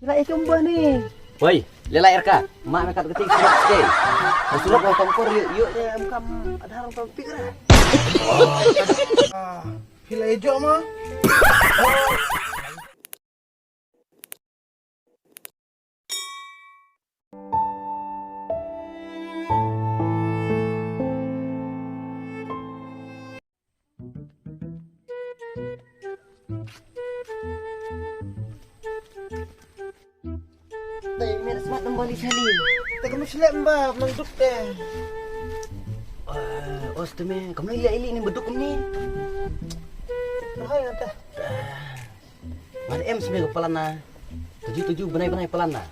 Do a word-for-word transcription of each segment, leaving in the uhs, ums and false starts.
Ki la ïa kumba ni. Hoi, leh la ïa ka. Ma me kat kati ki la ïa. Ka surok wa tongkor yu yu de em kam adhar kam pikra. Ah, ki la ïa jok ma. Te me smat nang bali sali. Te kam shlem ba nang duk te. Ah, os te me kam lei lei ni beduk ni. Hai anta. Ngan em sme ka plan na. Tuju tuju benai benai plan na.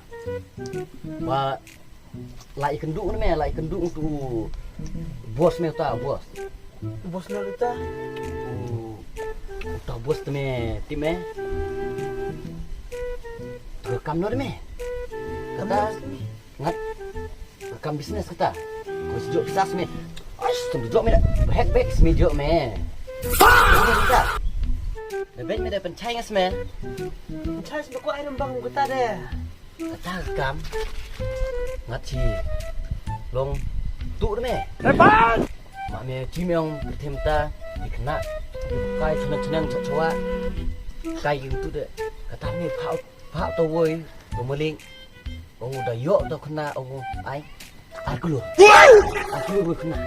Ba la ikan duk me la ikan duk tu bos me ta bos. Bos na ta. Tu ta bos te me ti me. Tu kam no me. Kata ngat kam business kata. Ko sejok kisah me. Ais tu jok me dah. Bahek bek sme jok me. Dah bek me dah pencai ngas me. Pencai sebe ko ai rembang kata deh. Kata kam ngat hi long tu de me. Repan. Ma me chi me ong tem ta di kena di kai chuna chuna chua chua kai yu tu de kata me pha pha to woi to meling ong da yo to kena ong ai ai kulu ai kulu woi kena.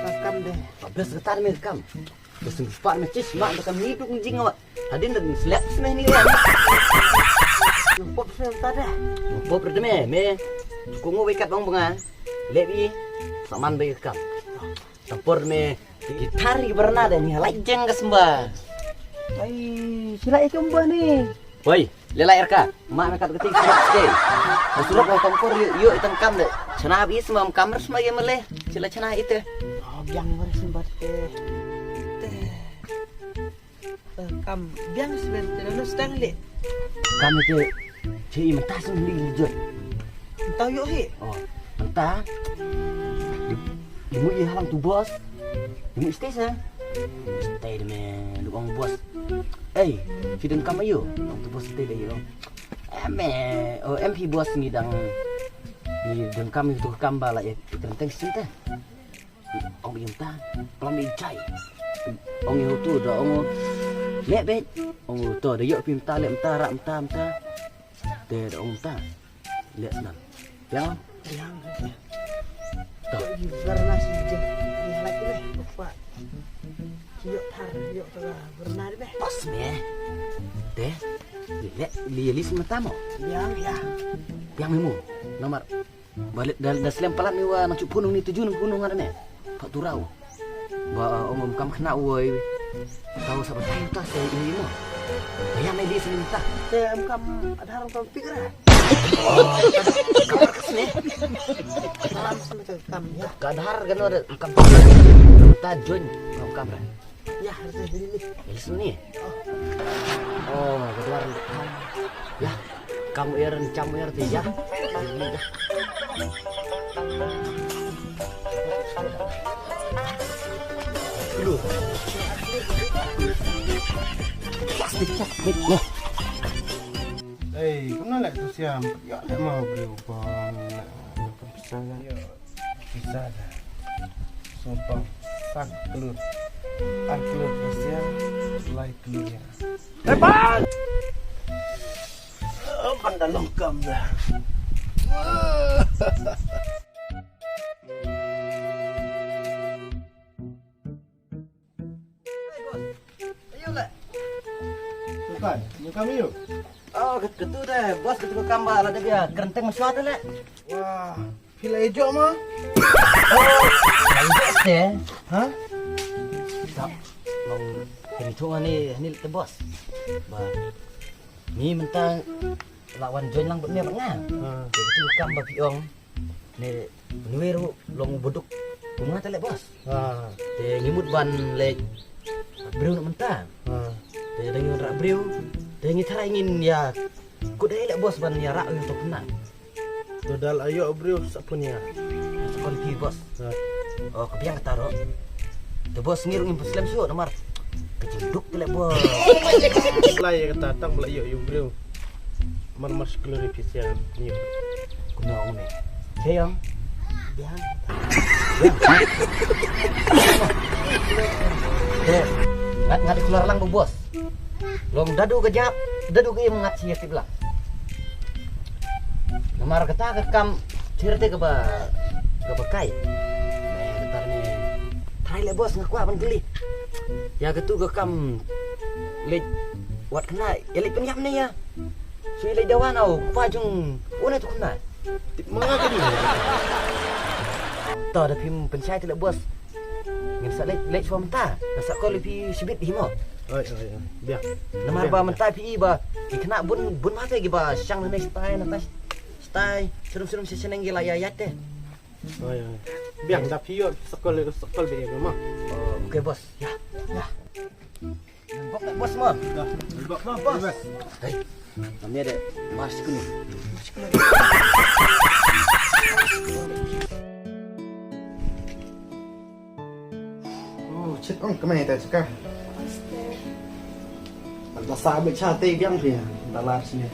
Ka kam de. Bes kata me kam. Bes ngi pat me chis ma da kam ni duk jing wa. Hadin da slap sne ni wa. Pop sne ta da. Pop re me me. Ko ngo wake up bang banga. Lebi. Saman be kam. Tampor me. Gitar ni berna da ni halai jeng ka semba. Ai, sila ikum ba ni. Woi, lelai rka. Ma me kat keti sila ke. Surok wa tampor yu yu itam kam de. Chana bi semba kam res ma ye mele. Sila chana ite. Oh, biang res semba te. Te. Eh, kam biang seben te lalu sedang le. Kam ite che i mentah sung li li jot. Mentah yo he. Oh, mentah. Imu i halang tu bos. Imu stay sa. Stay de me luang bos. Eh, si dengkam ayo. Halang tu bos stay de yo. Em eh, oh em hi bos ngi dang ngi dengkam itu kam bala ya. Tenteng sinte. Ong ïa mynta plam ïa jai. Ong ïa utu da ong me bej. Ong utu da ïoh pi mynta leh mynta rah mynta mynta. Te da ong mynta leh snan. Ïa. Ïa. To. Ïa, verna si je. Ïa, lagi deh. Lupa. Ïoh thar ïoh thar verna deh. Pas me. Te. Leh li li mynta mo. Ïa, ïa. Ïa mo. Nomor. Ba da, da slem palat mi wa nang chup punung ni tuju nang punung ada ne. Pak Turau. Ba ong ong kam kena woi. Tahu siapa tahu tas saya ini mo. Bayar mai di sini ta. Te em kam adhar kam pikra. Kamar ke sini. Salam sama kam ya. Ka adhar kan ada kam. Ta join kam kamra. Yah, harus beli ni. Beli sini. Oh, keluar. Yah, kamu er, kamu er tu yah. Beli dah. Dulu. Plastik, plastik. Nah. Hey, kamu nak tu siam? Ya, nak mau beli ubang. Nak, nak pisang kan? Pisa da. Sumpang. Sak klur. Ar klur Rusia. Lai klur ya. Hebat! Ban da long kam da. Ayo le. Bukan, nyukam ayo. Oh, ket-, ketu deh, bos ketu kam ba la deh bia kerenteng mesyuat deh le. Wah, phi la ejok ma? Oh, la ejok te. Ha? Tak, long kini tu ni, ni te bos. Ba. Ni mentang la wan join lang bad me bad nga. Ha. Ketu kam ba phi ong. Ne ngi ruh long u buduk. Kum nga te leh bos. Ha. Te ngi mut ban leh briew na mynta. Ha. Te dang ngi rah briew. Te ngi tharai ngin ïa kut dei leh bos ban ïa rah ïa to kena. To dal ayo briew sa pun ïa. Sa pun pi bos. Ha. Oh, ka biang kata ruh. Te bos ngi ruh ngim slem shuh namar ka jingduk te leh bos. Lai ïa kata tang ba la ïoh ïa u briew. Mar mar shi klur ïa phi sha ïing. Kumno ong me? Sha ïing? Biang. Te, ngat ngat klur lang ba boss. Long dadu ka jap, dadu ka im ngat shi ïa tip lang. Namar kata ka kam, sir te kaba, kaba kai. Me kata ne, trai le boss nga kwah ban kylli. Ïa katu ka kam, leit, wat kena, ïa leit pynïap ne ïa. Shu leit dawa na u kpa jong u na tu kena. Tip ma nga kini. To da phim pynshai te le boss. Ngin sa leit leit shuwa mynta. Nga sa call ïa phi shibit hi mo. Oi oi oi. Biang. Namar ba mynta phi i ba ki kena bun bun ma te ki ba shang na ne stai na tai. Stai. Serum serum session ngi la ïa ïa te. Oi oi. Biang da phi ïoh sa call sa call be mo. Oh, okay boss. Ya. Ya. Bok bos mo. Bok bos. Hei. Kami ada mas kunu. Oh, chet ong kemai ta cheka. Anta sa be cha te biang phi. Dalar sini.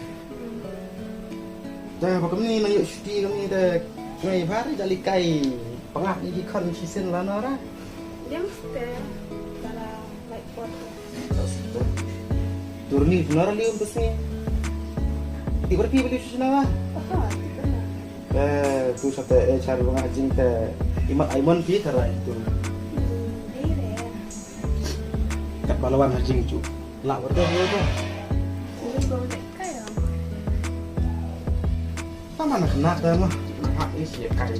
Dah, apa kami nang yuk cuti kami dah. Kami hari jali kai. Pengap ni ki khon shisien lano ra. Biang ste. Dalam. Turni nara lium pesni. Ibar pi beli susu nara. Eh, tu sate eh char bunga jing te imat aimon pi tara itu. Kat balawan hajing cu. Lak warga dia tu. Sama nak nak dah mah. Nak is ya kai.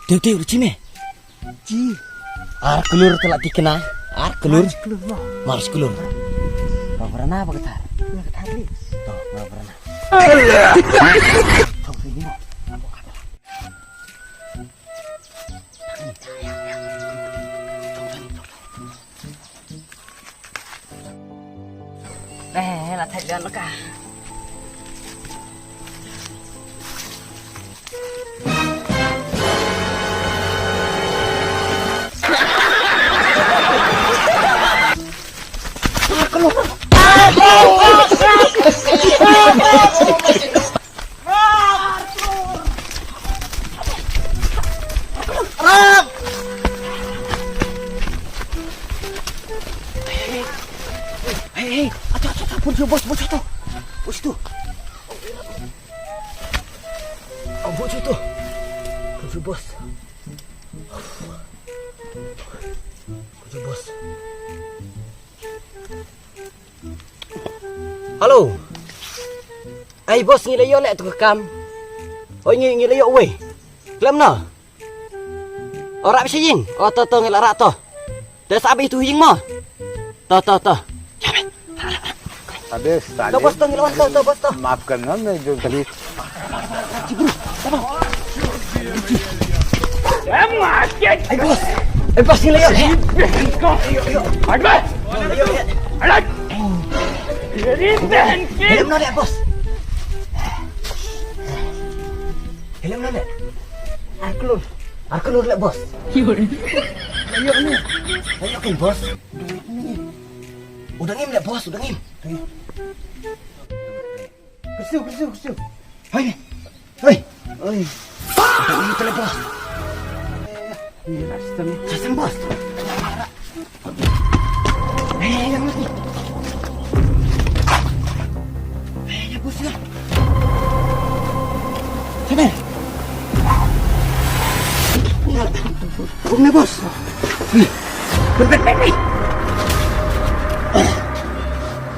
Tew tew ruchi me. Ji. Ar klur te la tikna. Ar klur. Mar klur mo. Mar klur. Ba brana ba kata. Ba kata ri. To, ba brana. To, sini mo. Eh, la thait lian ka. Hey, hey, hey, ato, ato, ato, pun tu, bos, bos, ato. Bos tu. Oh, bos tu. Pun tu, bos. Pun tu, bos. Hello. Ai boss, ngi la ïoh leh tu ka kam. Oi, ngi ngi la ïoh wei. Khlem no. Ora bisi ïing. Oh to to, ngi la rah to. Te sa bisi tu ïing mo. To to to. Ade, to boss, to ngi la wan, to to boss, to. Maafkan kami, jo kali. Ai boss. Ai boss, ngi la ïoh. Helm no leh boss. Helm no leh. Ar klur. Ar klur leh boss. Ïoh ni. Ïoh kan boss. U dang im leh boss, u dang im. Kesiu, kesiu, kesiu. Hai. Hai. Oi. Ini telepon. Ini Rusten. Saya bos. Eh, yang lagi. Eh, ya bos ya. Sini. Bos, bos, bos.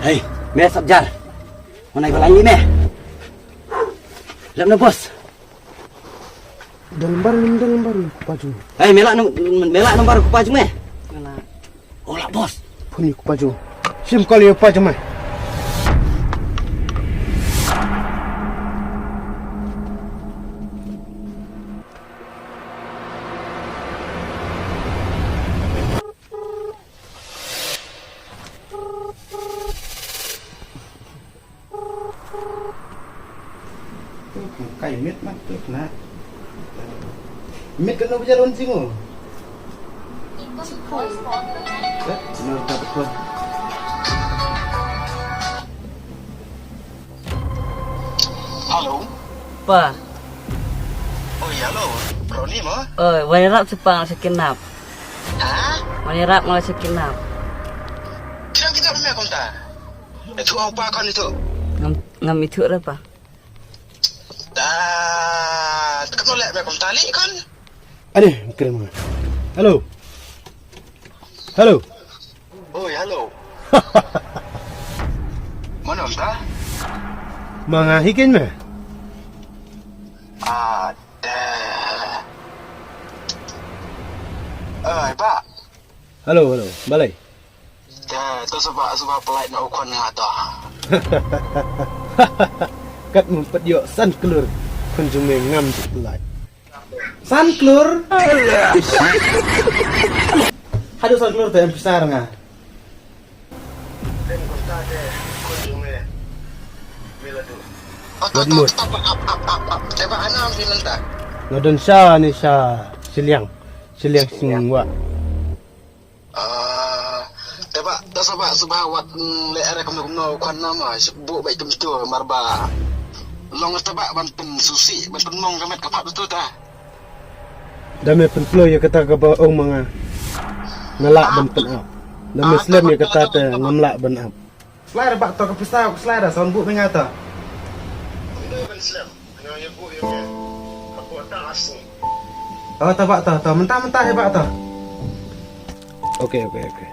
Eh, Ei, me Sapjar. Mana gua lagi me? Lem na bos. Dalam baru, dalam baru, Paju. Ei, me lah num-, me lah number ku Paju me. Ola bos. Puni ku Paju. Sim kali ya Paju me. Kai mit mat tu na. Mit kano bajar wan singo. Eh, no dapat ko. Hello. Pa. Oh, hello. Ronnie mo? Oi, wan ïarap sha pa, nga la kidnap. Ha? Wan ïarap, nga la kidnap. Kidnap, kidnap me kumta. Itu apa kan itu? Ngam, ngam itu apa? Dah, tekan molek me kumta li kan? Ani, krim. Hello. Hello. Oi, hello. Mana ong ta? Ma nga hi kein me. Ah, dah. Eh, Pak. Hello, hello. Balei? Dah, to saba, saba pelai na u khun nga to. Kat mem pet ïoh san klur. Khun jong me ngam ju pelai. San klur. Haduh san klur te em pisa nga. Wat mut. Nga don sha ni sha shiliang. Shiliang sing wa. Ah, te ba, ta saba, saba wat, mm, le are kumno kumno, kwan nama, sik bu bai tum tu, mar ba. Long ta ba, ban pynsusi, ban pynmong ka met ka pat tu ta. Da me pynplo ïa kata kaba ong ma nga. Nga lah ban pyn-ap. Da me slem ïa kata te ngam lah ban ap. Slai da ba to ka pisa, slai da son bu me nga ta. Oh, ta ba ta, ta, mentah, mentah, he ba ta. Okay, okay, okay.